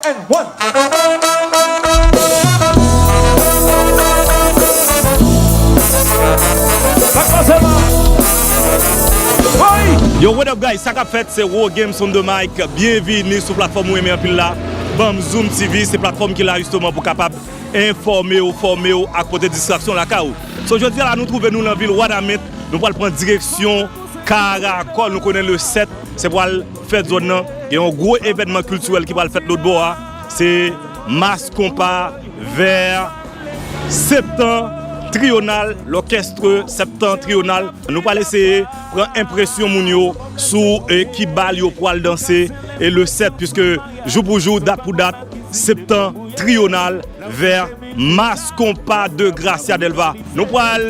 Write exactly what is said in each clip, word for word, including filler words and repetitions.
And one. Sa k pase la? Woy! Yo, what up, guys? Sa k ap fèt, se Wo Games on the Mic. Byenvini sou platfòm ou renmen anpil la. Banm Zoom T V, se platfòm ki la jisteman pou kapab enfòme w, fòme w ak pote distraksyon lakay ou. So, jodi a la, nou twouve nou nan vil Wanament. Nou pral pran direksyon Karakòl. Nou konnen le sèt, se pral fèt zòn nan. Gen yon gwo evènman kiltirèl ki pral fèt lòt bò a. Se Mas Konpa vè Septentrional, l'orchestre Septentrional. Nou pral eseye pran enpresyon moun yo sou, eh, ki bal yo pral danse, eh, le sèt, puiske jou pou jou, dat pou dat, Septentrional vè Mas Konpa de Gracia Delva. Nou pral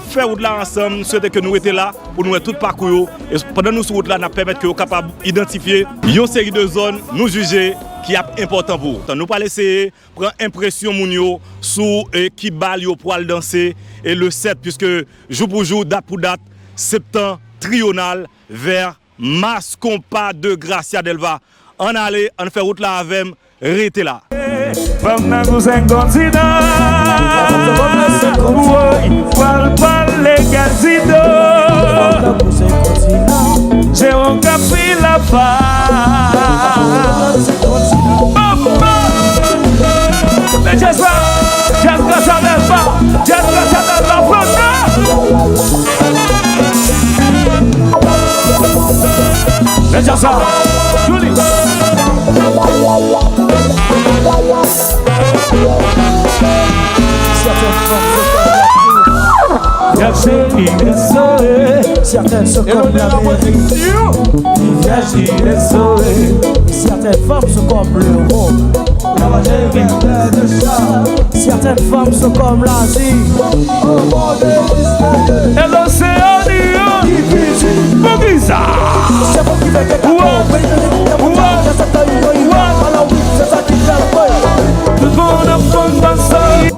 fè wout la ansanm, swete ke nou rete la pou nou wè tout pakou yo. E pandan nou sou wout la, n ap pèmèt ke yo kapab idantifye yon seri de zòn nou jije ki ap enpòtan pou ou. Nou pral eseye pran enpresyon moun yo sou, eh, ki bal yo pral danse, eh, le sèt, puiske jou pou jou, dat pou dat, Septentrional vè Mas Konpa de Gracia Delva. Ann ale, ann fè wout la avè m, rete la. Fanm nan kou senk kontinan. Woy, pral pale gazito. Jewon k ap pil apa. Bòm, bòm. Men jazz la, jazz la, sa bèl pa. Jazz la, sa bèl pa. Pran sa. Men jazz la. Jouli. Certaines femmes sont comme la mer. Certaines femmes sont comme l'Europe. Certaines femmes sont comme l'Asie. E loseyan li yo. Poukisa?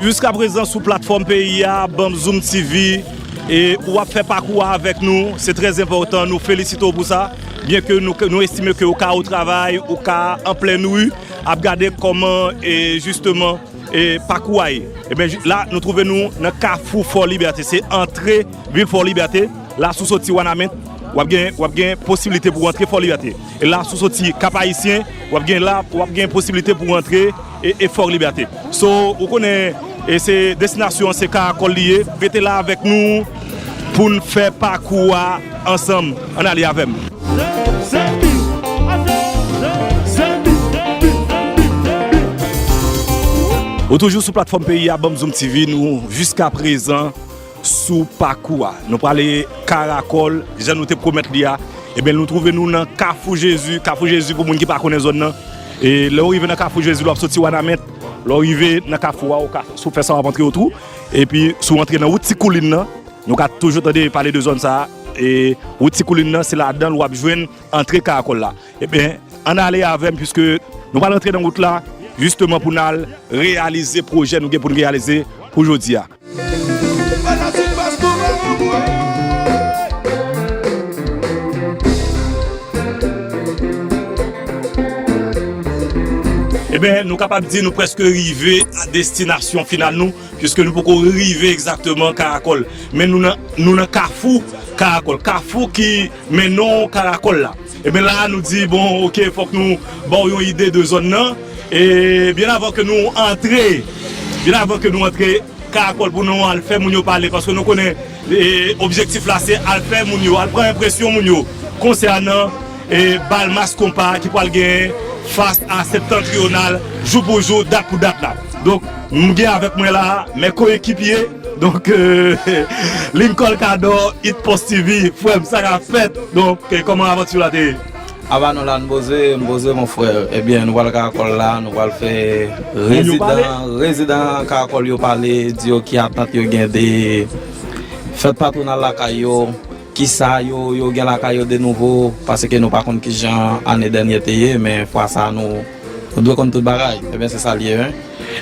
Jiska prezan sou platfòm peyi a, Banm Zoom T V, e w ap fè pakou a avèk nou, se trè enpòtan, nou felisite w pou sa. Byen ke nou, nou estime ke ou ka o travay, ou ka an plèn ri, ap gade kòman, e, jisteman, e, pakou a ye. Ebyen, la, nou twouve nou nan Kafou Fò Libète. Se antre vil Fò Libète. La, si w soti Wanament, w ap gen, w ap gen posiblite pou w antre Fò Libète. E la, si w soti Kap Ayisyen, w ap gen la, w ap gen posiblite pou w antre e, e Fò Libète. So, ou konnen, e se destinasyon an, se Karakòl li ye. Rete la avèk nou pou n fè pakou a ansanm. Ann ale avè m. Ou toujou sou platfòm peyi a, Banm Zoom T V, nou jiska prezan sou pakou a. Nou prale Karakòl, jan nou te pwomèt li a. Ebyen, nou twouve nou nan Kafou Jezi. Kafou Jezi, pou moun ki pa konnen zòn nan, e lè w rive nan Kafou Jezi, lè w ap soti Wanament, lè w rive nan kafou a, ou ka, si w fè sa, w ap antre Otwou. Epi, si w antre nan wout Ti Koulin nan, nou ka toujou tande pale de zòn sa a. E wout Ti Koulin nan, se ladan l w ap jwenn antre Karakòl la. Ebyen, ann ale avè m, piske nou pral antre nan wout la, jisteman pou n al reyalize pwojè nou gen pou n reyalize pou jodi a. Ebyen, nou kapab di nou prèske rive a destinasyon final nou, piske nou poko rive egzakteman Karakòl. Men nou nan, nou nan kafou Karakòl. Kafou ki mennen w Karakòl la. Ebyen la, nou di, bon, oke, fòk nou ba w yon ide de zòn nan. E byen avan ke nou antre, byen avan ke nou antre Karakòl pou nou al fè moun yo pale, paske nou konnen, e, objektif la se al fè moun yo, al pran enpresyon moun yo konsènan, e, bal Mas Konpa ki pral genyen fas a Septentrional, jou pou jou, dat pou dat la. Donk, m gen avèk mwen la, men koyekipye, donk, e, Lincoln Cador, It Post T V, frè m, sa k ap fèt? Donk, e, kòman avanti la te ye? Aba nou la, nou poze, nou poze, mon frè. Ebyen, nou pral Karakòl la, nou pral fè rezidan, rezidan Karakòl yo pale, di yo ki atant yo gen de fèt patwonal lakay yo, kisa yo, yo gen lakay yo de nouvo, paske nou pa konn kijan ane dènye te ye, men fwa sa a nou, nou dwe konn tout bagay. Ebyen, se sa l ye, wi.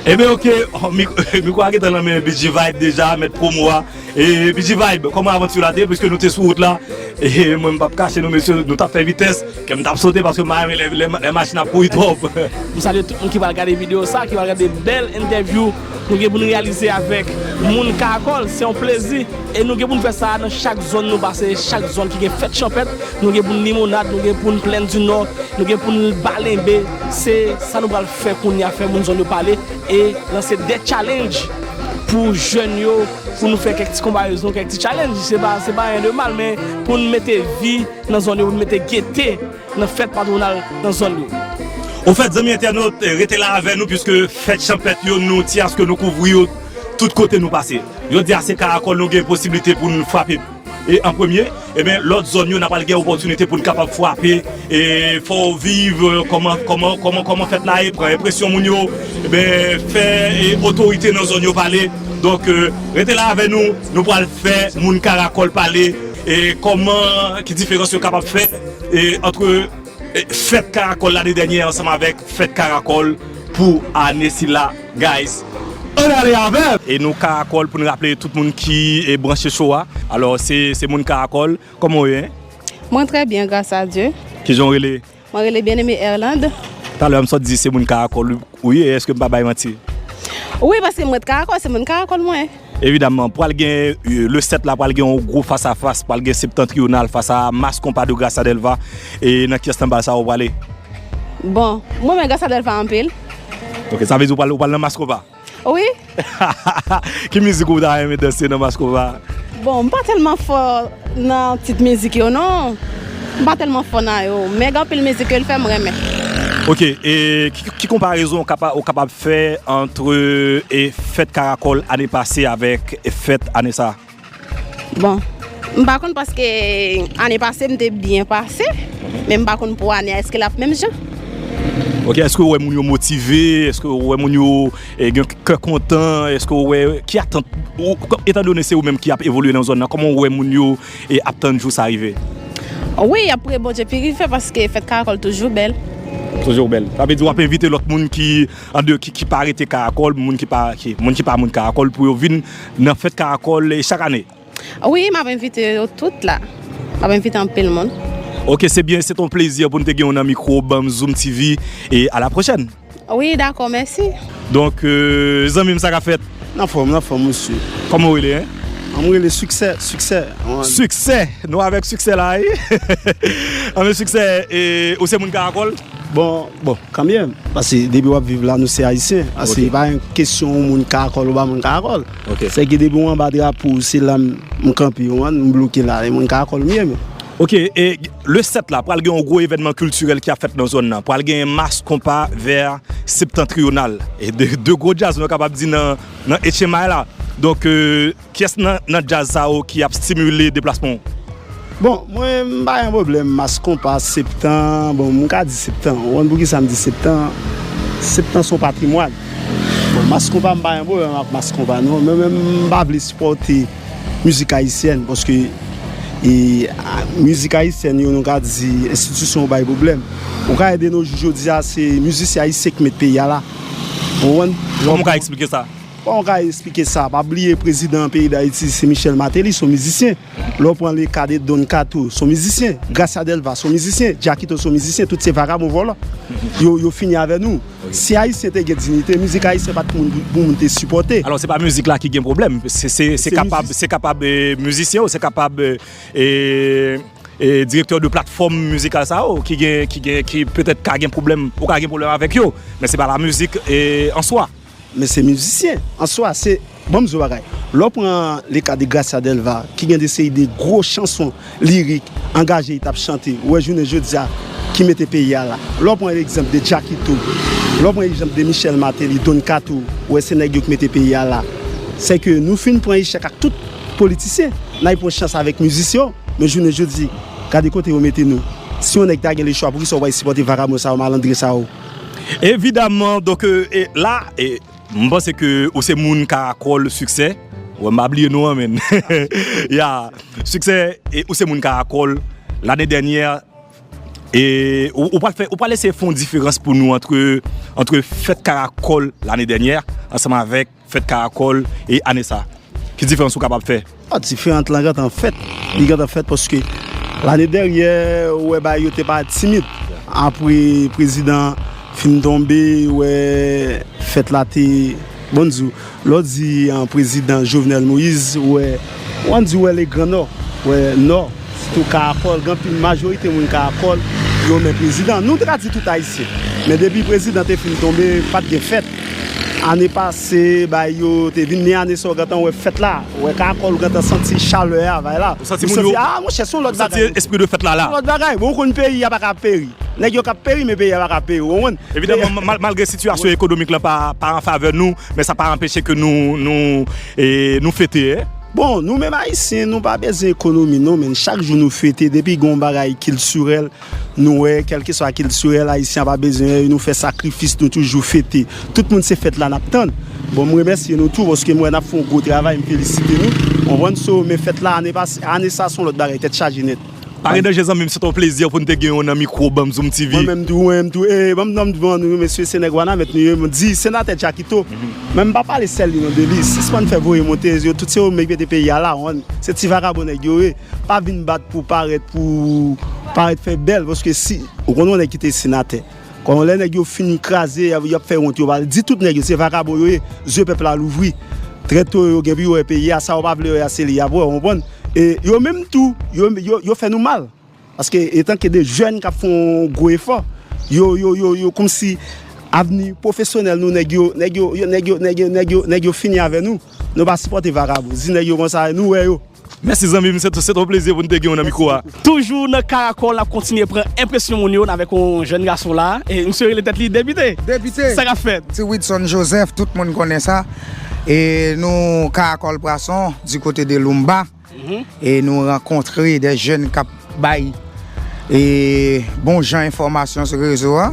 Ebyen, oke, mi-, mikwo a gentan nan men B G Vibe deja, mèt pwomo a. E B G Vibe, kòman avanti la te? Piske nou te sou wout la. E mwen, m p ap kache nou, mesye, nou t ap fè vitès. Kè m t ap sote paske m pa renmen lè, lè, lè machin ap kouri twòp. M salye tout moun ki pral gade videyo sa, ki pral gade bèl entèvyou nou gen pou n reyalize avèk moun Karakòl. Se yon plezi. E nou gen pou n fè sa nan chak zòn nou pase, chak zòn ki gen fèt chanpèt. Nou gen pou n limonad, nou gen pou n Plèn di Nò, nou gen pou n balenbe. Se sa nou pral fè kounye a, fè moun zòn yo pale e lanse de challenge pou jèn yo, pou nou fè kèk ti konparezon, kèk ti challenge. Se pa, se pa anyen de mal, men pou n mete vi nan zòn yo, pou n mete gete nan fèt patwonal nan zòn yo. Ofèt, zanmi entènot, rete la avè nou, piske fèt chanpèt yo, nou ti aske nou kouvri yo tout kote nou pase. Jodi a, se Karakòl nou gen posiblite pou n frape e an premye, ebyen, lòt zòn yo, n a pral gen opòtinite pou n kapab frape e fè w viv, e, kòman, kòman, kòman, kòman fèt la ye, pran enpresyon moun yo, ebyen, fè e otorite nan zòn yo pale. Donk, e, rete la avè nou, nou pral fè moun Karakòl pale e kòman, ki diferans yo kapab fè e antre e, fèt Karakòl lane dènyè ansanm avèk fèt Karakòl pou ane sila, guys. Ann ale avè m! E nou Karakòl, pou n raple tout moun ki e branche show a. Alò, se, se moun Karakòl. Kòman w ye? Mwen trè byen, gras a Dye. Kijan w rele? Mwen rele Bien-Aimé Erlande. Talè a m sot di se moun Karakòl ou ye, èske m pa bay manti? Wi, paske mwen t Karakòl, se moun Karakòl mwen. Evidamman, pral gen, e, le sèt la, pral gen yon gwo fas a fas, pral gen Septentrional fas a Mass Konpa de Gracia Delva. E nan kiyès nan bal sa ou prale? Bon, mwen renmen Gracia Delva anpil. Ok, sa vle di ou pral, ou pral nan Mass Konpa? Wi. Ki mizik ou ta renmen danse nan Mass Konpa? Bon, m pa tèlman fò nan tit mizik yo, non. M pa tèlman fò nan yo, men gen anpil mizik ke l fè m renmen. Ok, e ki, ki konparezon ou kapa-, ou kapab fè antre e fèt Karakòl ane pase avèk fèt ane sa? Bon, m pa konn paske ane pase m te byen pase, men m pa konn pou ane a èske l ap menm jan. Ok, èske ou wè moun yo motive? Èske ou wè moun yo e, gen kè kontan? Èske ou wè, ki atant ou, etandone se ou menm ki ap evolye nan zòn nan, kòman ou wè moun yo e ap tann jou sa rive? Wi, y ap priye Bondye pi rive paske fèt Karakòl toujou bèl. Toujou bèl. Sa vle di w ap envite lòt moun ki, an de, ki, ki pa rete Karakòl, moun ki pa, ki, moun ki pa moun Karakòl pou yo vin nan fèt Karakòl e chak ane? Wi, m ap envite yo tout la. M ap envite anpil moun. Ok, se byen, se t on plezi pou n te gen w nan mikwo Banm Zoom T V e a la pwochèn. Wi, dakò, mèsi. Donk, e, zanmi m, sa k ap fèt? Anfòm, anfòm, mesye. Kòman w rele, en? An, m rele Siksè, Siksè. Siksè! Nou avèk Siksè la, wi. Anben, Siksè, e, ou se moun Karakòl? Bon, bon, kanmenm. Paske depi w ap viv la, nou se Ayisyen. Paske Ok. pa yon kesyon yon moun Karakòl ou pa moun Karakòl. Ok. Se ke depi w anba drapo, se la m, m kanpe, w konprann, m bloke la. E moun Karakòl m ye, men. Ok, e le sèt la, pral gen yon gwo evènman kiltirèl ki ap fèt nan zòn nan. Pral gen Mass Konpa vè Septentrional. E de, de gwo djaz, nou kapab di nan, nan H M I la. Donk, e, kiyès nan, nan djaz sa yo ki ap stimile deplasman w? Bon, mwen, m pa gen pwoblèm, Mass Konpa, Septan, bon, m ka di Septan. Ou konn poukisa m di Septan? Septan se yon patrimwàn. Bon, Mass Konpa, m pa gen pwoblèm ak Mass Konpa, non. Men, men m pa vle sipòte mizik ayisyèn, paske, e, a, mizik ayisyèn yo, nou ka di, enstitisyon yo bay pwoblèm. Ou ka wè de nos jours, jodi a, se mizisyen ayisyen ki met peyi a la. Ou konprann? Kòman w ka eksplike sa? Kòman w ka eksplike sa? Pa bliye prezidan peyi Dayiti, se Michel Martelly, se yon mizisyen. Lè w pran le ka de Don Kato, se yon mizisyen. Gracia Delva, se yon mizisyen. Jackito, se yon mizisyen. Tout se vagabon vòlò. Yo, yo fini avè nou. Se Ayisyen te gen diyite, mizik ayisyen pa t pou moun, pou moun te sipòte. Alò, se pa mizik la ki gen pwoblèm. Se, se, se Se kapab, mizik. se kapab, e, mizisyen yo, se kapab, e, e, e, direktè de platfòm mizikal sa yo ki gen, ki gen, ki petèt ka gen pwoblèm, ou ka gen pwoblèm avèk yo. Men se pa la mizik, e, an swa. Men se mizisyen an swa, se, bon, m di w bagay. Lè w pran le ka de Gracia Delva, ki gen de seri de gwo chanson lirik, angaje, li t ap chante, ou wè jounen jodi a, ki mete peyi a la. Lè w pran egzanp de Jackito, lè w pran egzanp de Michel Martelly, Don Kato, ou wè se nèg yo ki mete peyi a la. Se ke nou fin pran echèk ak tout politisyen, n al pran chans avèk mizisyen yo, men jounen jodi, gade kote yo mete nou. Si yon nèg ta gen lechwa, poukisa w pral sipòte vagabon sa yo, malandren sa yo? Evidaman, donk, e, e, la, e, m panse ke ou se moun Karakòl, Siksè. Wè, m pa bliye non an, menn. Ya, Siksè, e, ou se moun Karakòl. Lane dènyè, e, ou, ou pral fè, ou pral eseye fè yon diferans pou nou antre, antre fèt Karakòl lane dènyè, ansanm avèk fèt Karakòl e ane sa. Ki diferans ou kapab fè? Diferan lan gentan fèt. Li gentan fèt paske lane dènyè, ou wè, bagay yo te pa timid. Apre prezidan fin tonbe, ou wè, fèt la te, bon, di w, lè w di an prezidan Jovenel Moïse, ou wè, ou ann di w wè le Gran Nò, ou wè, Nò, sitou Karakòl, gen anpil majorite moun Karakòl, yo renmen prezidan. Nou te ka di tout Ayisyen. Men depi prezidan te fin tonbe, pa t gen fèt. Ane pase, bagay yo te vin, men ane sa w gentan wè fèt la. Ou wè Karakòl, ou gentan santi chalè a, bagay la. Ou santi moun yo, ah, monchè, se yon lòt bagay. Ou santi espri de fèt la la. Se yon lòt bagay. Bon, ou konn peyi a pa ka peri. Nèg yo k ap peri, men peyi a pa ka peri, ou konprann? Evidaman, mal-, malgre sitiyasyon ekonomik lan pa, pa an favè nou, men sa pa anpeche ke nou, nou, e, nou fete, e. Bon, nou menm Ayisyen, nou pa bezwen ekonomi, non, men chak jou nou fete, depi gen yon bagay kiltirèl, nou wè, kèlkeswa kiltirèl, Ayisyen an pa bezwen, nou fè sakrifis, nou toujou fete. Tout moun se fèt la n ap tann. Bon, m remèsye nou tou, paske m wè n ap fè yon gwo travay, m felisite nou. Konprann? So, men fèt la, ane pase, ane sa, se yon lòt bagay, tèt chaje nèt. Pa gen danje, zanmi m, se t on plezi pou n te gen w nan mikwo Banm Zoom T V. Mwen menm tou, mwen menm tou. E, ban m, ban m, ban nou remèsye, se nèg Wanament nou ye, m di senatè Jackito. Men m pa pale sèl li non de li. Sispann fè voye monte, yo tout se yo menm ki mete peyi a la, on, se ti vakabon nèg yo ye. Pa vin bat pou parèt, pou parèt fè bèl, paske si, ou konn yon nèg ki te senatè. Kon lè nèg yo fin kraze, y ap, y ap fè wont yo, pa di tout nèg yo, se vakabon yo ye, zye pèp la louvri. Trèt yo, yo gen pou yo wè peyi a, sa yo pa vle wè a, se li y ap wè, w konprann? E yo menm tou, yo, yo, yo fè nou mal. Paske etanke de jèn k ap fè yon gwo efò, yo, yo, yo, yo, kòmsi avni pwofesyonèl nou, nèg yo, nèg yo, yo, nèg yo, nèg yo, nèg yo, nèg yo fini avè nou. Nou pa sipòte vakabon. Di nèg yo konsa, nou wè yo. Mèsi zanmi m, se t-, se t on plezi pou n te gen w nan mikwo a. Toujou nan Karakòl, n ap kontinye pran enpresyon moun yo avèk yon jèn gason la. E misye rele tèt li Depite. Depite. Sa k ap fèt? Ti Widson Joseph, tout moun konnen sa. E nou Karakòl Pwason, di kote de Loumba. E nou rankontre de jèn k ap bay, e, bon jan enfòmasyon sou rezo a,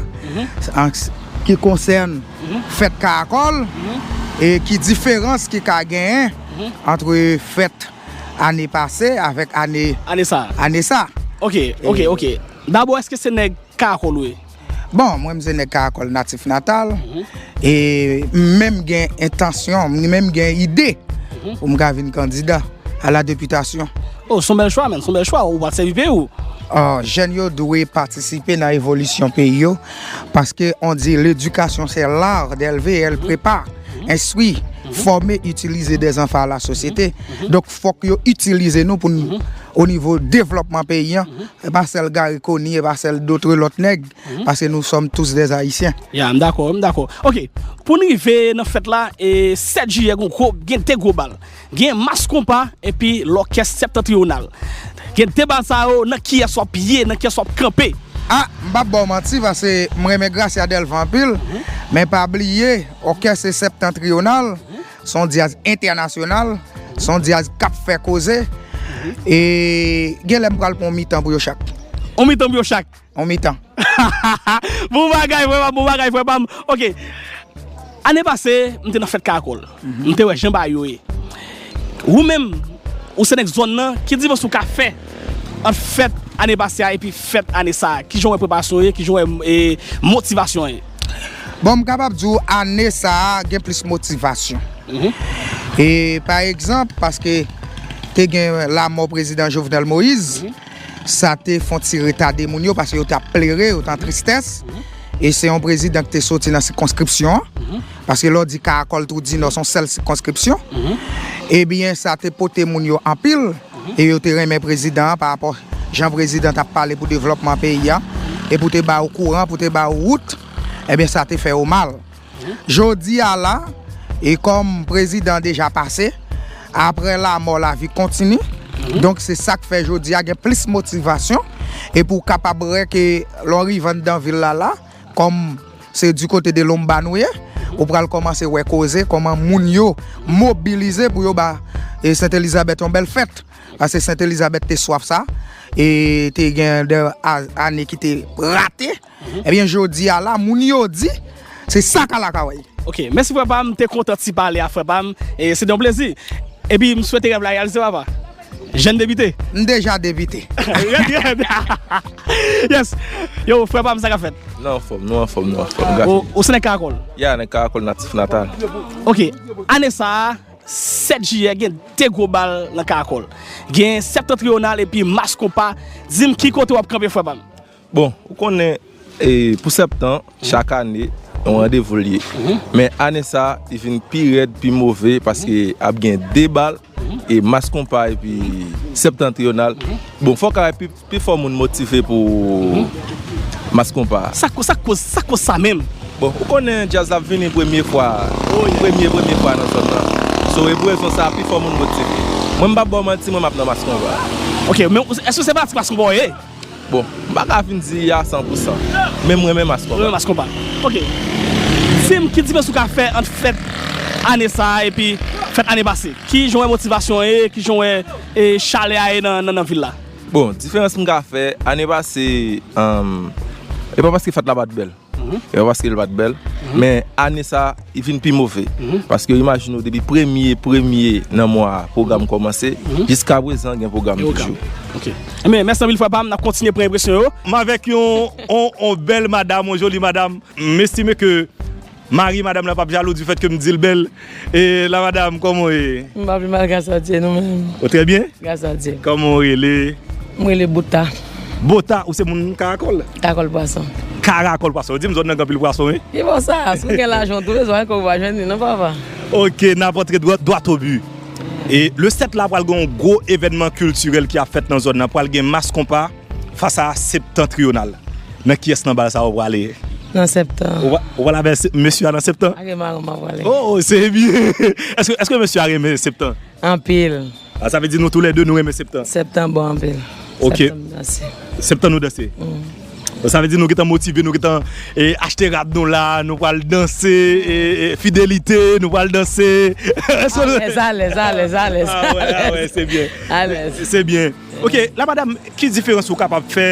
an s-, ki konsène fèt Karakòl, e ki diferans ki ka genyen ant fèt ane pase avèk ane, ane sa. Ane sa. Ok, ok, ok. Dabò, èske se nèg Karakòl ou ye? Bon, mwen, m se nèg Karakòl natif natal. E m menm gen entansyon, m menm gen ide pou m ka vin kandida a la depitasyon. Oh, se yon bèl chwa, menn, se yon bèl chwa. Ou pral sèvi peyi w. Ah, jèn yo dwe patisipe nan evolisyon peyi yo, paske on di l'éducation c'est l'art d'élever, elle prépare, instruit, former, utiliser des enfants à la société. Donk, fòk yo itilize nou pou n, o nivo devlòpman peyi an. E pa sèl Garry Conille, e pa sèl dotre lòt nèg, paske nous sommes tous des Haïtiens. Ya, m dakò, m dakò. Ok, pou n rive nan fèt la, e sèt jiyè, gon gwo, gen de gwo bal. Gen Mas Konpa, epi lòkès Septentrional. Gen de bal sa yo, nan kiyès w ap ye, nan kiyès w ap kanpe? Ah, m p ap ba w manti, paske m renmen Gracia Delva anpil, men pa bliye, òkès Septentrional, se yon dyaz entènasyonal, se yon dyaz k ap fè koze. E genlè m pral pran yon mitan pou yo chak. Yon mitan pou yo chak? Yon mitan. Bon bagay, frè pa m, bon bagay, frè pa m. Ok. Ane pase, m te nan fèt Karakòl. M te wè jan bagay yo ye. Ou menm, ou se nèg zòn nan, ki diferans ou ka fè ant fèt ane pase a epi fèt ane sa a? Kijan w wè preparasyon yo ye? Kijan w wè, e, motivasyon an ye? Bon, m kapab di w ane sa a gen plis motivasyon. E, pa egzanp, paske te gen lanmò prezidan Jovenel Moïse, sa te fè yon ti retade moun yo, paske yo t ap plere, yo t an tristès. E se yon prezidan ki te soti nan sikonskripsyon an. Paske lè w di Karakòl, Twou di Nò, se yon sèl sikonskripsyon. Ebyen, sa te pote moun yo anpil. E yo te renmen prezidan an parapò jan prezidan t ap pale pou devlòpman peyi a. E pou te ba yo kouran, pou te ba yo wout. Ebyen, sa te fè yo mal. Jodi a la, e kòm prezidan deja pase, apre lanmò, lavi kontini. Donk, se sa k fè jodi a gen plis motivasyon. E pou w kapab wè ke lè w rive anndan vil la la, kòm se di kote de Loumba nou ye, ou pral kòmanse wè koze, kòman moun yo mobilize pou yo ba, e, Sent Elizabèt yon bèl fèt. Paske Sent Elizabèt te swaf sa, e te gen de a-, ane ki te rate. Ebyen, jodi a la, moun yo di, se sa k al lakay. Ok, mèsi frè pa m, m te kontan ti pale a frè pa m, e se te yon plezi. Epi m swete rèv la reyalize, papa. Jèn depite. M deja depite. Yes. Yo, frè pa m, sa k ap fèt? Nou anfòm, nou anfòm, nou anfòm. Ou, ou se nèg Karakòl? Ya, nèg Karakòl natif natal. Ok, ane sa a, Sèt jiyè, gen de gwo bal nan Karakòl. Gen Septentrional epi Mas Konpa. Di m ki kote w ap kanpe, frè pa m. Bon, ou konnen, e, pou Septan, chak ane, yon randevou l ye. Men ane sa, li vin pi rèd, pi move, paske ap gen de bal, e Mas Konpa epi Septentrional. Bon, fò w ka wè pi, pi fò moun motive pou Mas Konpa. Sa k-, sa k-, sa k koz sa menm? Bon, ou konnen djaz la ap vini premye fwa, premye, premye fwa nan zòn nan. So, e pou rezon sa, pi fò moun motive. Mwen, m p ap ba w manti, mwen, m ap nan Mas Konpa. Ok, men èske se fanatik Mas Konpa w ye? Bon, m pa ka vin di a san pou san, men m renmen Mas Konpa. Renmen Mas Konpa. Ok. Di m, ki diferans ou ka fè ant fèt ane sa a epi fèt ane pase? Ki jan w wè motivasyon an ye? Ki jan w wè, e, chalè a ye nan, nan, nan vil la? Bon, diferans m ka fè, ane pase, um, e pa paske fèt la pa t bèl. E pa paske l pa t bèl. Men ane sa, li vin pi move. Paske imajine w, depi premye, premye nan mwa a, pwogram kòmanse, jiska prezan, gen pwogram toujou. Ok. Ebyen, mèsi anpil, frè pa m, n ap kontinye pran enpresyon yo. M avèk yon, yon, yon bèl madam, yon joli madam. M estime ke mari madam nan p ap jalou du fait que m di l bèl. E la madam, kòman w ye? M pa pi mal, gras a Dye, nou menm? Ou trè byen? Gras a Dye. Kòman w rele? M rele Bota. Bota, ou se moun Karakòl? Karakòl Pwason. Karakòl Pwason. Ou di m zòn nan gen anpil pwason, wi. E bon sa, si w gen lajan, w tou bezwen ankò, ou pa jwenn li, non, papa? Ok, n ap antre dwa-, dwat o bi. E le sèt la, pral gen yon gwo evènman kiltirèl ki ap fèt nan zòn nan. Pral gen Mas Konpa fas a Septantriyonal. Nan kiyès nan bal sa ou prale? Nan Septan. Ou pra-, ou prale avè se-, mesye a nan Septan? Ak maron m ap prale. Oh, oh, se byen. Èske, èske mesye a renmen Septan? Anpil. Ah, sa vle di nou toulède nou renmen Septan? Septan bon anpil. Ok. Septan m danse. Septan nou danse? Mm. Sa vle di nou gentan motive, nou gentan, e, achte rad nou la, nou pral danse, e, e, Fidelite, nou pral danse. Èske nou... Alèz, alèz, alèz, alèz. Ah wè, ah wè, se byen. Alèz. Se byen. Ok, la madam, ki diferans ou kapab fè,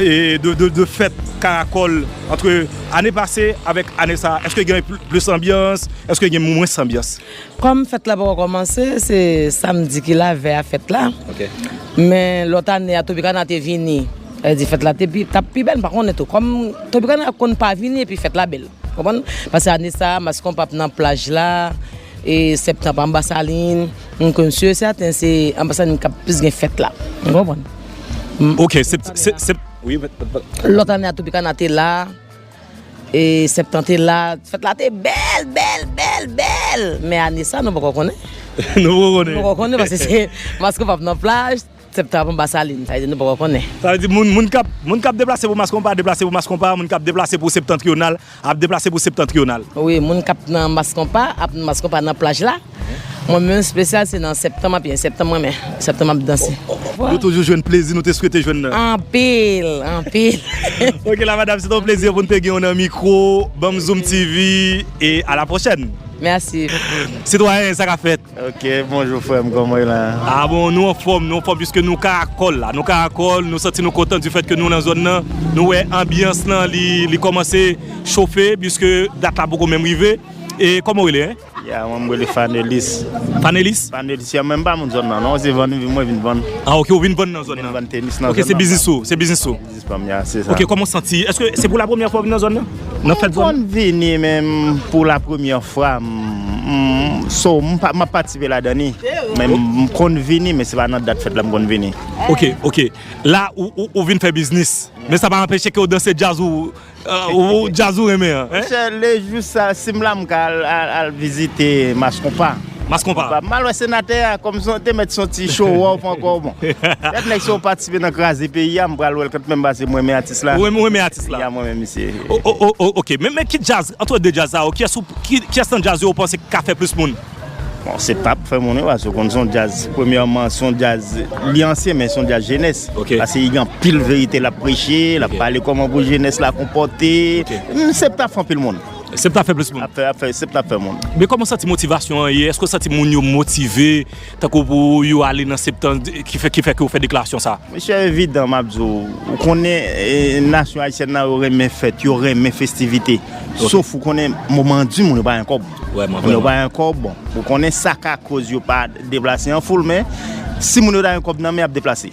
e, de, de, de fèt Karakòl, antre ane pase avèk ane sa? Èske gen pl-, plis anbyans? Èske gen mwens anbyans? Kòm fèt la poko kòmanse, se samdi ki lavèy a fèt la. Ok. Men lòt ane a, Tropicana te vini. Sa vle di fèt la te pi, t ap pi bèl, m pa konnen tou. Kòm Tropicana konn pa vini epi fèt la bèl. Konprann? Paske ane sa a, Mas Konpa p ap nan plaj la, e Septan p ap anba Salin. M konn si e sèten se anba Salin k ap plis gen fèt la. Ou konprann? Ok, se, se, se, wi, lòt ane a, Tropicana te la, e Septan te la. Fèt la te bèl, bèl, bèl, bèl. Men ane sa, nou poko konnen. Nou poko konnen. Nou poko konnen, paske se Mas Konpa p ap nan plaj. Septan ap anba Salin, sa vle di nou poko konnen. Sa vle di moun, moun k ap, moun k ap deplase pou Mas Konpa, deplase pou Mas Konpa, moun k ap deplase pou Septantriyonal, ap deplase pou Septantriyonal. Wi, moun k ap nan Mas Konpa, ap nan Mas Konpa nan plaj la. Mwen menm espesyal, se nan Septan m ap ye, Septan mwen menm, Septan m ap danse. Nou toujou jwenn plezi, nou te swete jwenn nan. Anpil, anpil. Ok, la madam, se te yon plezi pou n te gen w nan mikwo, Banm Zoom T V, e a la pwochèn. Mèsi. Sitwayen, sa k ap fèt? Ok, bonjou frè m, kòman w ye la? Ah bon, nou anfòm, nou anfòm, piske nou Karakòl la, nou Karakòl, nou santi nou kontan du fait que nou nan zòn nan, nou wè anbyans lan, li, li kòmanse chofe, piske dat la poko menm rive. E kòman w rele, en? Ya, mwen m rele Fanelis. Fanelis? Fanelis, ya, men m pa moun zòn nan, non, se vann mwen vin vann. Ah, ok, ou vin vann nan zòn nan? Vin vann tenis nan zòn nan. Ok, se biznis ou, se biznis ou. Biznis pa m, ya, se sa. Ok, kòman w santi? Èske se pou la premyè fwa w vin nan zòn nan? Nan fèt zòn nan? M konn vini, men m, pou la premyè fwa, m, m, so, m pa, m ap patisipe ladan li. Men m, m konn vini, men se pa nan dat fèt la m konn vini. Ok, ok. La, ou, ou, ou vin fè biznis. Men sa pa anpeche ke w danse djaz ou, euh, ou, djaz ou renmen an, en? Monchè, le jou sa, si m la, m ka al, al, al vizite Mas Konpa. Mas Konpa. M al wè senatè a, kòm se te mèt se yon ti show off ankò, bon. Gad nèg, si w patisipe nan kraze peyi a, m pral wè l kanmenm, paske mwen renmen atis la. Ou renmen, ou renmen atis la? Ya, mwen renmen misye. O, o, o, o, ok. Men, men ki djaz, antre de djaz sa yo, kiyès ou, ki, kiyès nan djaz yo ou panse ki ka fè plis moun? Bon, se p ap fè moun, wi, paske w konn se yon djaz, premyèman, se yon djaz, li ansyen, men se yon djaz jenès. Ok. Paske li gen anpil verite l ap preche, l ap pale kòman pou jenès la konpòte. Ok. Mm, se p ap fè anpil moun. Se p ap fè plis moun. Ap fè, ap fè, se p ap fè moun. Men kòman w santi motivasyon an ye? Èske w santi moun yo motive, tankou pou yo ale nan Septan, ki fè, ki fè ke w fè deklarasyon sa a? Mesye, evidan, m ap di w, ou konnen, e, nasyon ayisyèn nan, yo renmen fèt, yo renmen festivite. Ok. Sof, ou konnen, moman di moun yo pa gen kòb. Wè, mwen, moun yo pa gen kòb, bon. Ou konnen sa ka koz yo pa deplase an foul, men si moun yo ta gen kòb nan men, y ap deplase.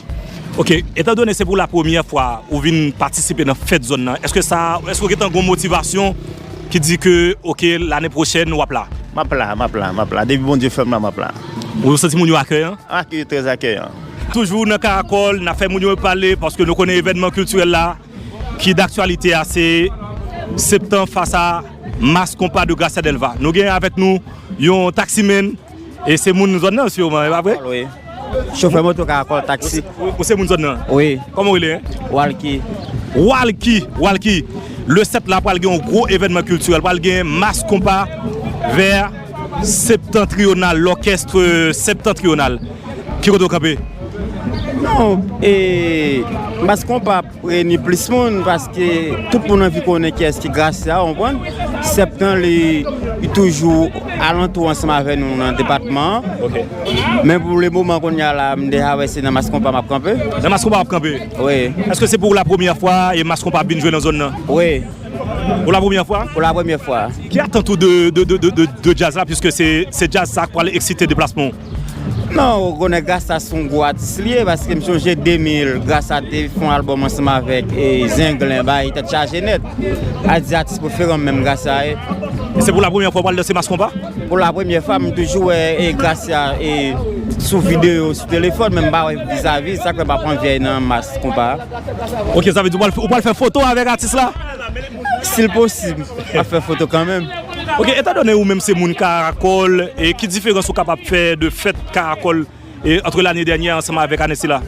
Ok, etandone se pou la premyè fwa ou vin patisipe nan fèt zòn nan, èske sa, èske w gentan gon motivasyon ki di ke, ok, lane pwochèn, w ap la? M ap la, m ap la, m ap la. Depi Bondye fè m la, m ap la. Ou santi moun yo akèyan? Akèyan, trè akèyan. Toujou nan Karakòl, n ap fè moun yo pale paske nou konnen evènman kiltirèl la ki daktyalite a se Septan fas a Mass Konpa de Gracia Delva. Nou gen avèk nou yon taksimenn e se moun zòn nan siman, e pa vre? Wi. Chofè moto Karakòl taksi. Ou se, ou se moun zòn nan? Wi. Kòman w rele? Walky. Walky, Walky. Le sèt la pral gen yon gwo evènman kiltirèl, pral gen Mass Konpa vè Septentrional, lòkès Septentrional. Ki kote w kanpe? Non, e, Mass Konpa ap reyini plis moun paske tout moun anvi konnen kiyès ki Gracia, w konprann? Septan li, li toujou alantou ansanm avè nou nan depatman an. Ok. Men pou le moman kounye a la, m deja wè se nan Mass Konpa m ap kanpe. Nan Mass Konpa w ap kanpe? Wi. Èske se pou la premyè fwa e Mass Konpa ap vin jwe nan zòn nan? Wi. Pou la premyè fwa? Pou la premyè fwa. Ki atant ou de, de, de, de, de, de djaz la, piske se, se djaz sa k pral eksite deplasman w? Non, ou konnen Gracia se yon gwo atis li ye, paske m sonje de mil, Gracia te fè yon albòm ansanm avèk e, Zenglen, bay tèt chaje nèt. A di atis prefere m menm Gracia ye. E se pou la premyè fwa w pral danse Mass Konpa? Pou la premyè fwa, m toujou wè e, Gracia e, sou videyo, sou telefòn, men m pa wè vizavi, sa k fè m pa pran vyèy nan Mass Konpa. Ok, sa vle di ou pral, ou pral fè foto avèk atis la? Si l posib, m ap fè foto kanmenm. Ok, etandone ou menm se moun Karakòl, e ki diferans ou kapab fè de fèt Karakòl e, antre lane dènyè ansanm avèk ane sila?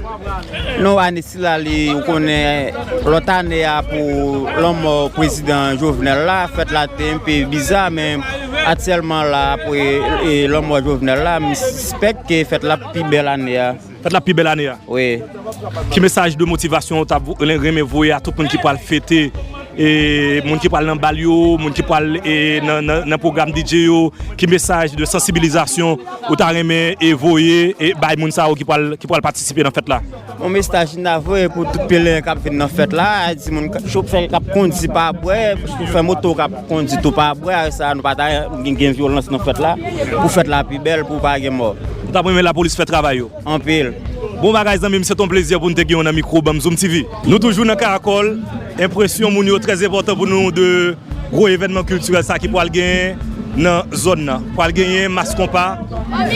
Non, ane sila, li, ou konnen, lòt ane a pou lanmò prezidan Jovenel la, fèt la te enpe biza, men aktyèlman la, apre e, lanmò Jovenel la, m sispèk ke fèt la pi bèl ane a. Fèt la pi bèl ane a. Wi. Ki mesaj de motivasyon ou ta vo-, renmen voye a tout moun ki pral fete, e moun ki pral nan bal yo, moun ki pral e, nan, nan, nan pwogram D J yo? Ki mesaj de sansibilizasyon ou ta renmen e voye e bay moun sa yo ki pral, ki pral patisipe nan fèt la? Yon mesaj m ta voye pou tout peleyen k ap vin nan fèt la, a di moun k-, chofè k ap kondi pa bwè, chofè moto k ap kondi tou pa bwè, a sa nou pa ta gen, gen vyolans nan fèt la, pou fèt la pi bèl, pou pa gen mò. Ou ta renmen lapolis fè travay yo? Anpil. Bon bagay, zanmi m, se t on plezi pou n te gen w nan mikwo Banm Zoom T V. Nou toujou nan Karakòl. Enpresyon moun yo trè enpòtan pou nou de gwo evènman kiltirèl sa ki pral genyen nan zòn nan. Pral genyen Mass Konpa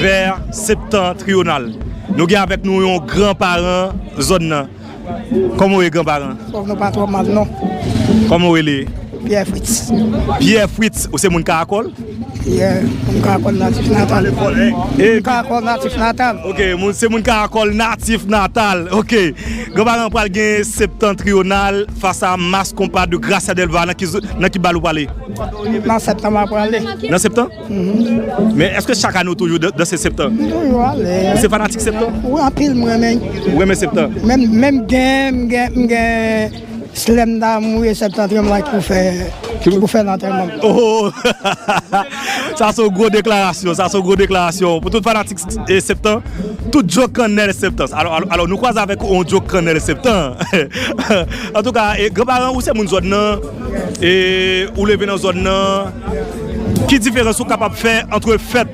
vè Septentrional. Nou gen avèk nou yon gran paran zòn nan. Kòman w ye, gran paran? Fòk nou pa twò mal, non. Kòman w rele? Pierre Fritz. Pierre Fritz, ou se moun Karakòl? Yeah, moun Karakòl natif natal. E moun Karakòl natif natal. Ok, moun, se moun Karakòl natif natal. Ok. Gran paran, pral gen Septentrional fas a Mass Konpa de Gracia Delva. Nan ki zo-, nan ki bal ou prale? Nan Septan m a prale. Nan Septan? Mhm. Men èske chak ane ou toujou dan-, danse Septan? M toujou ale. Ou se fanatik Septan? Wi, anpil, m renmen. Ou renmen Septan? Menm, menm gen, m gen, m gen Slèm damou e Septentrional ki pou fè, ki pou fè lantèman m. Oh! Sa se yon gwo deklarasyon, sa se yon gwo deklarasyon. Pou tout fanatik e Septan, tout djok kannèl Septan. Alò, alò, alò, nou kwaze avèk yon djok kannèl Septan. Antouka, e, gran paran, ou se moun zòn nan, e ou leve nan zòn nan. Ki diferans ou kapab fè ant fèt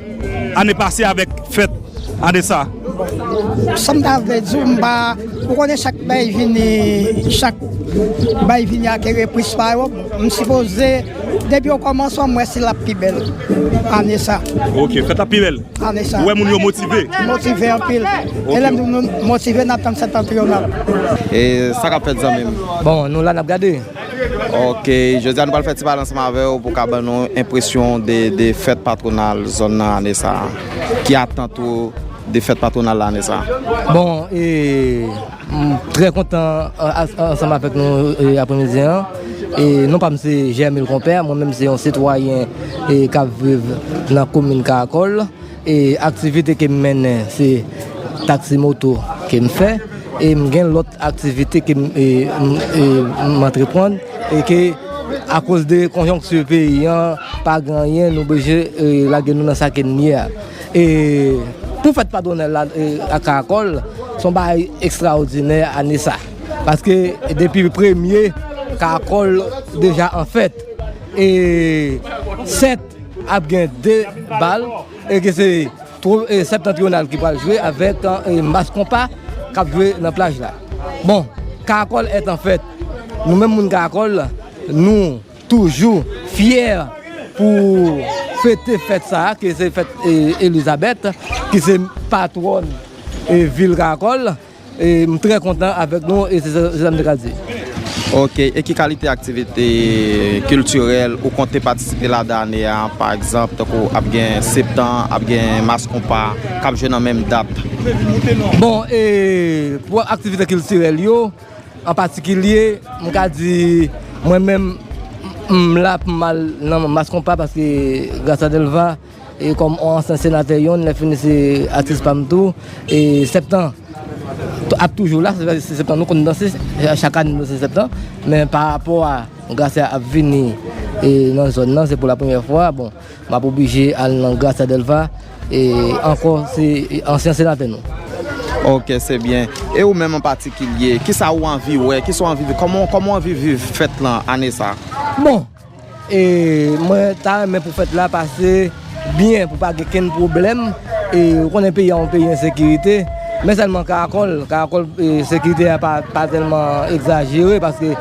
ane pase avèk fèt ane sa? Sa m ta vle di w, m pa, ou konnen chak bay vini, chak bay vini ak repris pa yo. M sipoze, depi okòmansman, m wè si l ap pi bèl ane sa. Ok, fèt la pi bèl. Ane sa. Ou wè moun yo motive? Motive anpil. Ok. E lè m di nou motive, n ap tann Septentrional. E sa k ap fèt, zanmi m? Bon, nou la, n ap gade. Ok, jodi a nou pral fè ti pale ansanm avè w pou w ka ban nou enpresyon de, de fèt patwonal zòn nan ane sa a. Ki atant ou de fèt patwonal la ane sa a? Bon, e, m trè kontan, a, a, ansanm avèk nou, e, aprèmidi an. E, non pa m se Germil Konpè, mwen menm se yon sitwayen, e, k ap viv nan komin Karakòl. E aktivite ke m mennen, se taksi moto ke m fè. E m gen lòt aktivite ke m, e, m, e, m antreprann. E ke, akoz de konjonkti peyi an, pa gen anyen, nou oblije, e, lage nou nan sa ke n ye a. E pou fèt patwonal la, e, a Karakòl, se yon bagay ekstraòdinè ane sa. Paske depi premye, Karakòl deja an fèt. E sèt ap gen de bal, e ke se tro-, e, Septentrional ki pral jwe avèk, e, Mass Konpa k ap jwe nan plaj la. Bon, Karakòl est en fête. Nou menm moun Karakòl, nou toujou fyè pou fete fèt sa a, ki se fèt e, Elizabeth, ki se patwòn e, vil Karakòl. E, m trè kontan avèk nou e se sa sa m te ka di. Ok, e ki kalite aktivite kiltirèl ou konte patisipe ladan ane a, pa egzanp, tankou ap gen Septan, ap gen Mas Konpa, k ap jwe nan menm dat? Bon, e, pou aktivite kiltirèl yo, an patikilye, m ka di, mwen menm, m la pou m al nan Mas Konpa paske, gras a Dèlva, e kòm yon ansyen senatè, yonn, lè fini se atis pa m tou, e Septan ap toujou la, se Septan nou konn danse, chak ane nou se Septan, men pa rapò a Gracia ap vini e nan zòn nan, se pou la premyè fwa, bon, m ap oblije al nan Gracia Delva, e ankò, se ansyen senatè nou. Ok, se byen. E ou menm an patikilye, kisa ou anvi wè, kisa ou anvi viv, kòman, kòman ou anvi viv fèt lan ane sa? Bon, e mwen ta renmen pou fèt la pase byen, pou pa gen kenn pwoblèm. E ou konnen peyi a yon peyi ensekirite, men sèlman Karakòl, Karakòl, e, sekirite a pa, pa tèlman egzajere, paske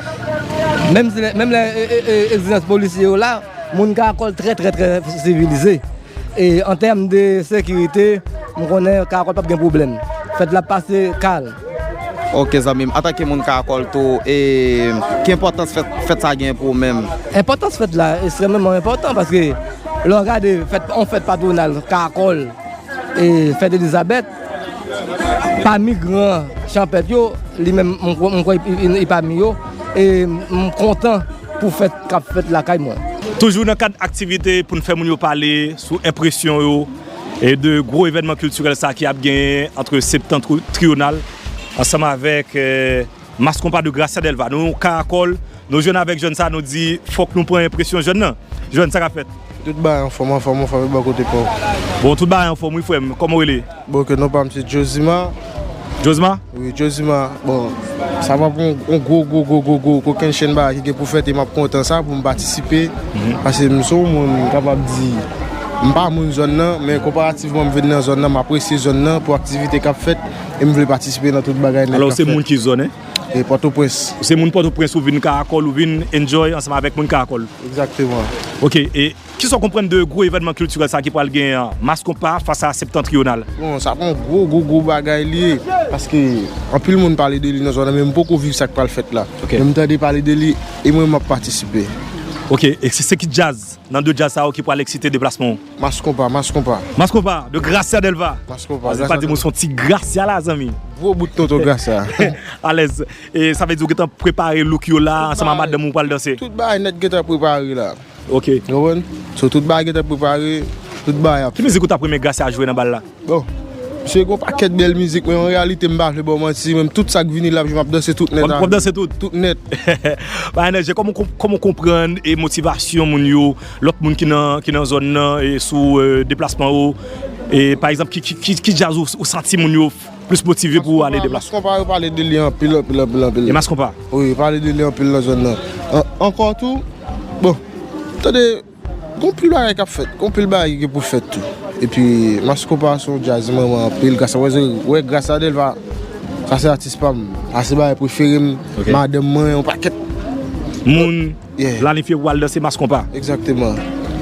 menm si, menm lè e, e, e, egzijans polisye yo la, moun Karakòl trè, trè, trè sivilize. E an tèm de sekirite, m konnen Karakòl p ap gen pwoblèm. Fèt la ap pase kalm. Ok, zanmi m, antanke moun Karakòl tou, e ki enpòtans fèt, fèt sa gen pou ou menm? Enpòtans fèt la ekstrèmeman enpòtan, paske lè w gade fèt, yon fèt patwonal Karakòl, e fèt Elizabeth, pami gran chanpèt yo, li menm, m kwè, m kwè li, li, li pami yo, e m kontan pou fèt k ap fèt lakay mwen. Toujou nan kad aktivite pou n fè moun yo pale sou enpresyon yo e de gwo evènman kiltirèl sa ki ap genyen ant Septentrional ansanm avèk, eh, Mas Konpa de Gracia Delva. Nou Karakòl, nou jwenn avèk jèn sa, nou di fòk nou pran enpresyon jèn nan. Jèn, sa k ap fèt? Tout bagay anfòm, anfòm, anfòm, e bò kote pa w? Bon, tout bagay anfòm wi, frè m. Kòman w rele? Bon, ok, non pa m se Josima. Josima? Wi, Josima. Bon, sa p ap yon, yon gwo, gwo, gwo, gwo, gwo kokennchenn bagay ki gen pou fèt e m ap kontan sa pou m patisipe. Paske m se yon moun m kapab di, m pa moun zòn nan, men konparativman m vin nan zòn nan, m apresye zòn nan pou aktivite k ap fèt e m vle patisipe nan tout bagay nèt k ap fèt. Alò, w se moun ki zòn, en? E Pòtoprens. Ou se moun Pòtoprens, ou vin Karakòl, ou vin enjoy ansanm avèk moun Karakòl. Egzakteman. Ok, e kisa w konprann de gwo evènman kiltirèl sa ki pral genyen an, Mas Konpa fas a Septentrional? Bon, sa pa yon gwo, gwo, gwo bagay li ye, paske anpil moun pale de li nan zòn nan, men m poko viv sa k pral fèt la. Ok. Men m tande pale de li, e mwen m ap patisipe. Ok, e se, se ki djaz nan de djaz sa yo ki pral eksite deplasman w? Mas Konpa, Mas Konpa. Mas Konpa, de Gracia Delva. Mas Konpa, Gracia Delva. Paske pa di m ou se yon ti Gracia la, zanmi. Gwo bout tonton Gracia. Alèz. E sa vle di ou gentan prepare look yo la, ansanm ak madanm ou pral danse? Tout bagay nèt gentan prepare la. Ok. Ou konprann? So, tout bagay gentan prepare, tout bagay ap fèt. Ki mizik ou t ap renmen Gracia jwe nan bal la? Bon. Misye gen yon pakèt bèl mizik, men an reyalite, m pa vle ba w manti, men tout sa k vini l ap jwe, m ap danse tout nèt avè l. W ap danse tout? Tout nèt. Ba enèji, kòman w konprann e motivasyon moun yo, lòt moun ki nan, ki nan zòn nan, e sou, eh, deplasman yo? E, pa egzanp, ki, ki, ki, ki djaz ou, ou santi moun yo plis motive pou ale deplasman? Mas Konpa, yo pale de li anpil, anpil, anpil, anpil. E Mas Konpa? Wi, yo pale de li anpil nan zòn nan. An, ankò tou, bon, tande, gen anpil bagay k ap fèt, gen anpil bagay ki gen pou fèt tou. Epi, Mas Konpa se yon djaz m renmen anpil, gras a, wè, wè, gras a Delva, sa se atis pa m, sa se bagay prefere m, madanm mwen, yon pakèt moun. Yeah. Planifye pou al danse Mas Konpa. Egzakteman.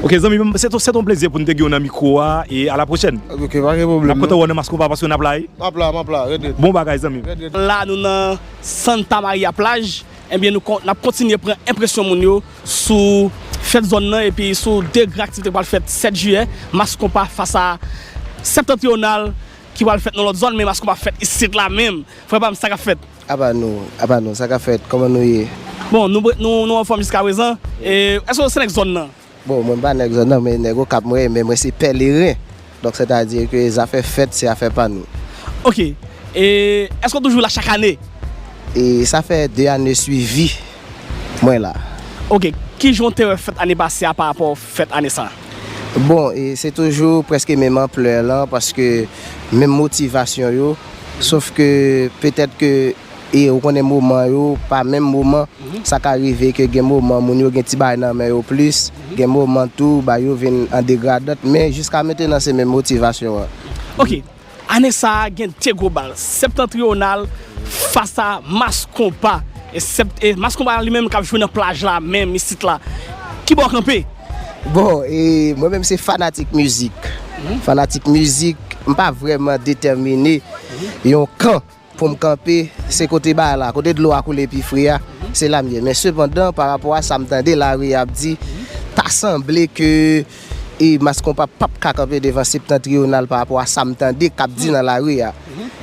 Ok, zanmi m, se t-, se t on plezi pou n te gen w nan mikwo a, e a la pwochèn. Ok, pa gen pwoblèm. N ap kontan wè w nan Mas Konpa paske n ap la, wi. M ap la, m ap la, red, red. Bon bagay, zanmi m. Red, red. La, nou nan Santa Maria Plaj. Ebyen, nou kon-, n ap kontinye pran enpresyon moun yo sou fèt zòn nan, epi sou de gran aktivite k pral fèt sèt jiyè, Mas Konpa fas a Septentrional, ki pral fèt nan lòt zòn, men Mas Konpa fèt isit la menm. Frè pa m, sa k ap fèt? Apa nou, apa nou, sa k ap fèt? Kòman nou ye? Bon, nou, nou, nou anfòm jiskaprezan. E, èske w se nèg zòn nan? Bon, mwen pa nèg zòn nan, men nèg Okap mwen ye, men mwen se pèleren. Donk, sètadi ke zafè fèt, se afè pa nou. Ok. E, èske w toujou la chak ane? E, sa fè de ane swivi mwen la. Ok. Kijan w te wè fèt ane pase a parapò fèt ane sa a? Bon, e, se toujou prèske menm anplè lan, paske menm motivasyon yo, sof ke petèt ke e ou konnen moman yo pa menm moman, sa ka rive ke gen moman moun yo gen ti bagay nan men yo plis, gen moman tou bagay yo vin an degradant, men jiska mentenan se menm motivasyon an. Ok, ane sa a gen de gwo bal, Septentrional fas a Mas Konpa, e Sept-, e Mas Konpa li menm k ap jwe nan plaj la menm isit la. Kibò w kanpe? Bon, e mwen menm se fanatik mizik. Fanatik mizik, m pa vrèman detèmine yon kan pou m kanpe, se kote bagay la, kote dlo a koule pi fre a, se la m ye. Men sepandan, pa rapò a sa m tande lari a ap di, ta sanble ke e Mass Konpa p ap ka kanpe devan Septentrional pa rapò a sa m tande k ap di nan lari a.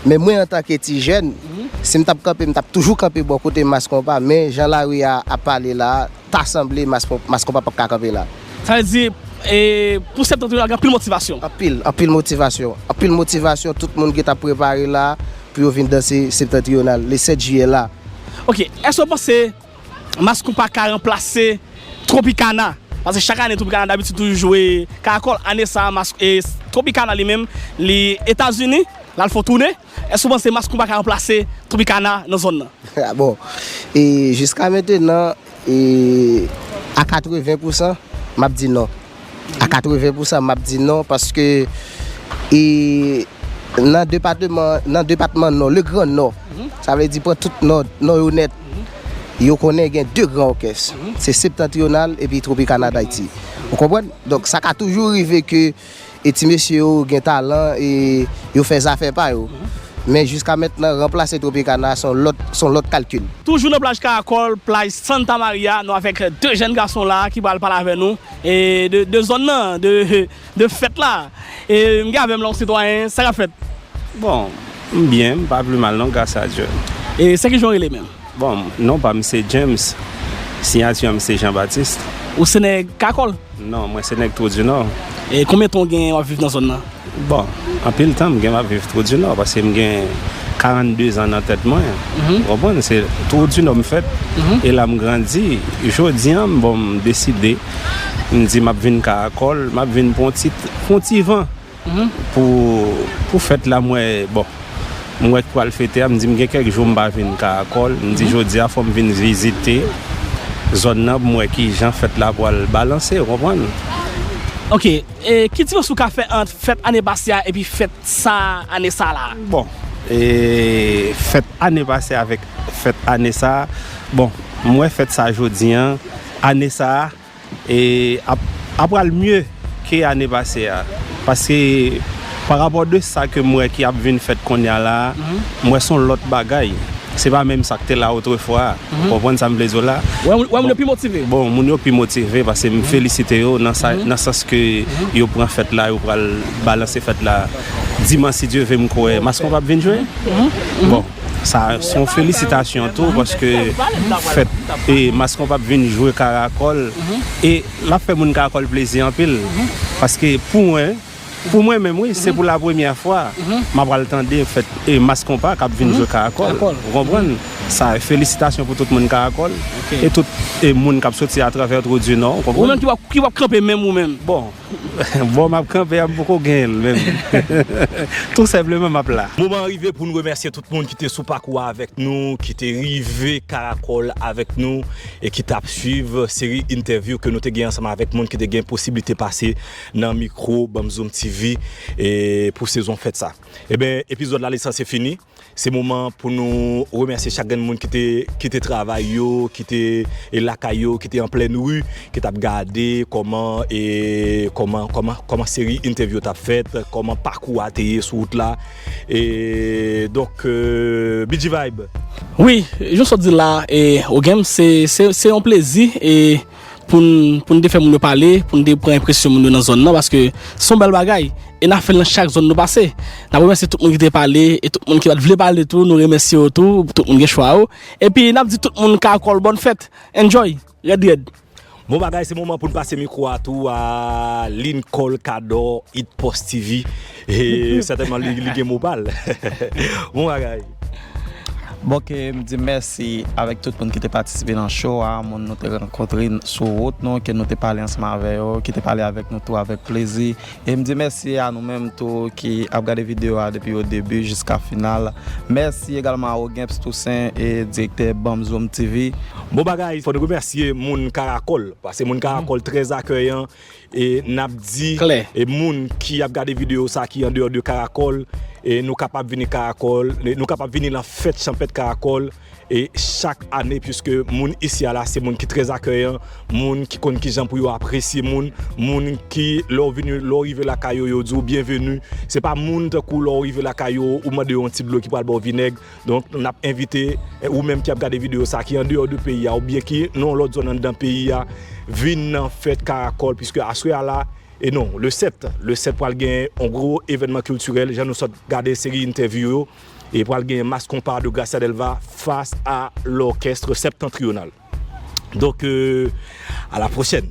Men mwen antanke ti jèn, si m t ap kanpe, m t ap toujou kanpe bò kote Mass Konpa, men jan lari a ap pale la, ta sanble Mass Kon-, Mass Konpa p ap ka kanpe la. Sa vle di, e, pou Septentrional gen anpil motivasyon. Anpil, anpil motivasyon. Anpil motivasyon, tout moun ki t ap prepare la pou yo vin danse Septentrional le sèt jiyè la. Ok, èske w panse Mass Konpa ka ranplase Tropicana? Paske chak ane Tropicana dabitid toujou jwe Karakòl. Ane sa a, Mas-, e, Tropicana li menm, li Etazini, l al fè yon toune. Èske w panse Mass Konpa ka ranplase Tropicana nan zòn nan? Bon, e jiska mentenan, e, a katreven pousan, m ap di non. A katreven pousan, m ap di non, paske, e, nan depatman, nan depatman Nò, le Gran Nò, sa vle di pran tout Nò, Nò yo nèt, yo konnen gen de gran òkès. Se Septentrional epi Tropicana Dayiti. Ou konprann? Donk, sa ka toujou rive ke e ti mesye yo gen talan e yo fè zafè pa yo. Men jiska mentnan, ranplase Tropicana se yon lòt, se yon lòt kalkil. Toujou nan plaj Karakòl, plaj Santa Maria, nou avèk de jèn gason la ki pral pale avè nou e de, de zòn nan, de, de fèt la. E m gen avè m la yon sitwayen, sa k ap fèt? Bon, m byen, m pa pli mal non, gras a Dye. E se ki jan w rele menm? Bon, non pa m se James. Siyati an m se Jean Baptiste. Ou se nèg Karakòl? Non, mwen se nèg Twou di Nò. E konbyen tan w gen w ap viv nan zòn nan? Bon, anpil tan m gen m ap viv Twou di Nò, paske m gen karannde zan nan tèt mwen. Ou konprann? Se Twou di Nò m fèt, e la m grandi. Jodi an, bon, m deside, m di m ap vin Karakòl, m ap vin pran yon ti, pran yon ti van. Pou, pou fèt la, m wè, bon, m wè k pral fete a, m di m gen kèk jou m pa vin Karakòl, m di jodi a fò m vin vizite zòn nan pou m wè kijan fèt la pral balanse, ou konprann? Ok, e ki diferans ou ka fè ant fèt ane pase a epi fèt sa ane sa la? Bon, e fèt ane pase avèk fèt ane sa, bon, m wè fèt sa jodi an, ane sa, e ap, ap pral mye ke ane pase a. Paske pa rapò de sa ke m wè ki ap vin fèt kounye a la, m wè se yon lòt bagay. Se pa menm sa k te la otrefwa. Ou konprann sa m vle di w la? Wè, moun, wè, moun yo pi motive. Bon, moun yo pi motive paske m felisite yo nan sa, nan sans ke yo pran fèt la, yo pral balanse fèt la dimanch, si Dye vle, m kwè Mass Konpa ap vin jwe. Bon, sa se yon felisitasyon tou, paske fèt e Mass Konpa ap vin jwe Karakòl, e l ap fè moun Karakòl plezi anpil. Paske pou mwen, pou mwen menm, wi, se pou la premyè fwa m ap pral tande fèt e Mass Konpa k ap vin jwe Karakòl. Ou konprann? Sa, felisitasyon pou tout moun Karakòl e tout e moun k ap soti atravè Twou di Nò, ou konprann? Ou menm ki w ap, ki w ap kanpe menm ou menm? Bon, bon, m ap kanpe a, m poko genyen l menm. Tou senpleman, m ap la. Moman an rive pou n remèsye tout moun ki te sou pakou a avèk nou, ki te rive Karakòl avèk nou e ki t ap swiv seri entèvyou ke nou te gen ansanm avèk moun ki te gen posiblite pase nan mikwo Banm Zoom T V e pou sezon fèt sa. Eben, epizòd la, li sanse fini. Se moman pou nou remèsye chak grenn moun ki te, ki te travay yo, ki te, e, lakay yo, ki te an plèn ri, ki t ap gade kòman, e, kòman, kòman, kòman seri entèvyou t ap fèt, kòman pakou a te ye sou wout la. E, donk, e, B G Vibe. Wi, jan w sot di la, e, Ogem, se, se, se yon plezi, e, pou n, pou n te fè moun yo pale, pou n te pran enpresyon moun yo nan zòn nan, paske se yon bèl bagay. E n ap fè l nan chak zòn nou pase. N ap remèsye tout moun ki te pale, e tout moun ki pa t vle pale tou, nou remèsye yo tou, tout moun gen chwa yo. Epi n ap di tout moun Karakòl bòn fèt. Enjoy. Rèd, rèd. Bon bagay, se moman pou n pase mikwo a tou a Lincoln Cador, Hit Post T V. E sètènman, li, li gen mo pa l. Bon bagay. Bon, ke m di mèsi avèk tout moun ki te patisipe nan show a, moun nou te rankontre sou wout nou, ke nou te pale ansanm avè yo, ki te pale avèk nou tou avèk plezi. E m di mèsi a nou menm tou ki ap gade videyo a depi o debi jiska final. Mèsi egalman a Ogemps Toussaint, e direktè Banm Zoom T V. Bon bagay, fò n remèsye moun Karakòl, paske moun Karakòl trè akèyan. E n ap di, e moun ki ap gade videyo sa ki andeyò de Karakòl, E nou kapab vini Karakòl, nou kapab vini lan fèt chanpèt Karakòl e chak ane, piske moun isi a la se moun ki trè akèyan, moun ki konn kijan pou yo apresye moun, moun ki lè w vini, lè w rive lakay yo, yo di w byenveni. Se pa moun tankou lè w rive lakay yo, ou mande yo yon ti dlo ki pral ba w vinèg. Donk n ap envite ou menm ki ap gade videyo sa, ki andeyò de peyi a oubyen ki nan yon lòt zòn anndan peyi a, vin nan fèt Karakòl, piske aswè a la, e non, le sèt, le sèt pral gen yon gwo evènman kiltirèl, jan nou sot gade seri entèvyou yo, e pral gen Mass Konpa de Gracia Delva fas a l'orchestre septentrional. Donk, euh, à la prochaine.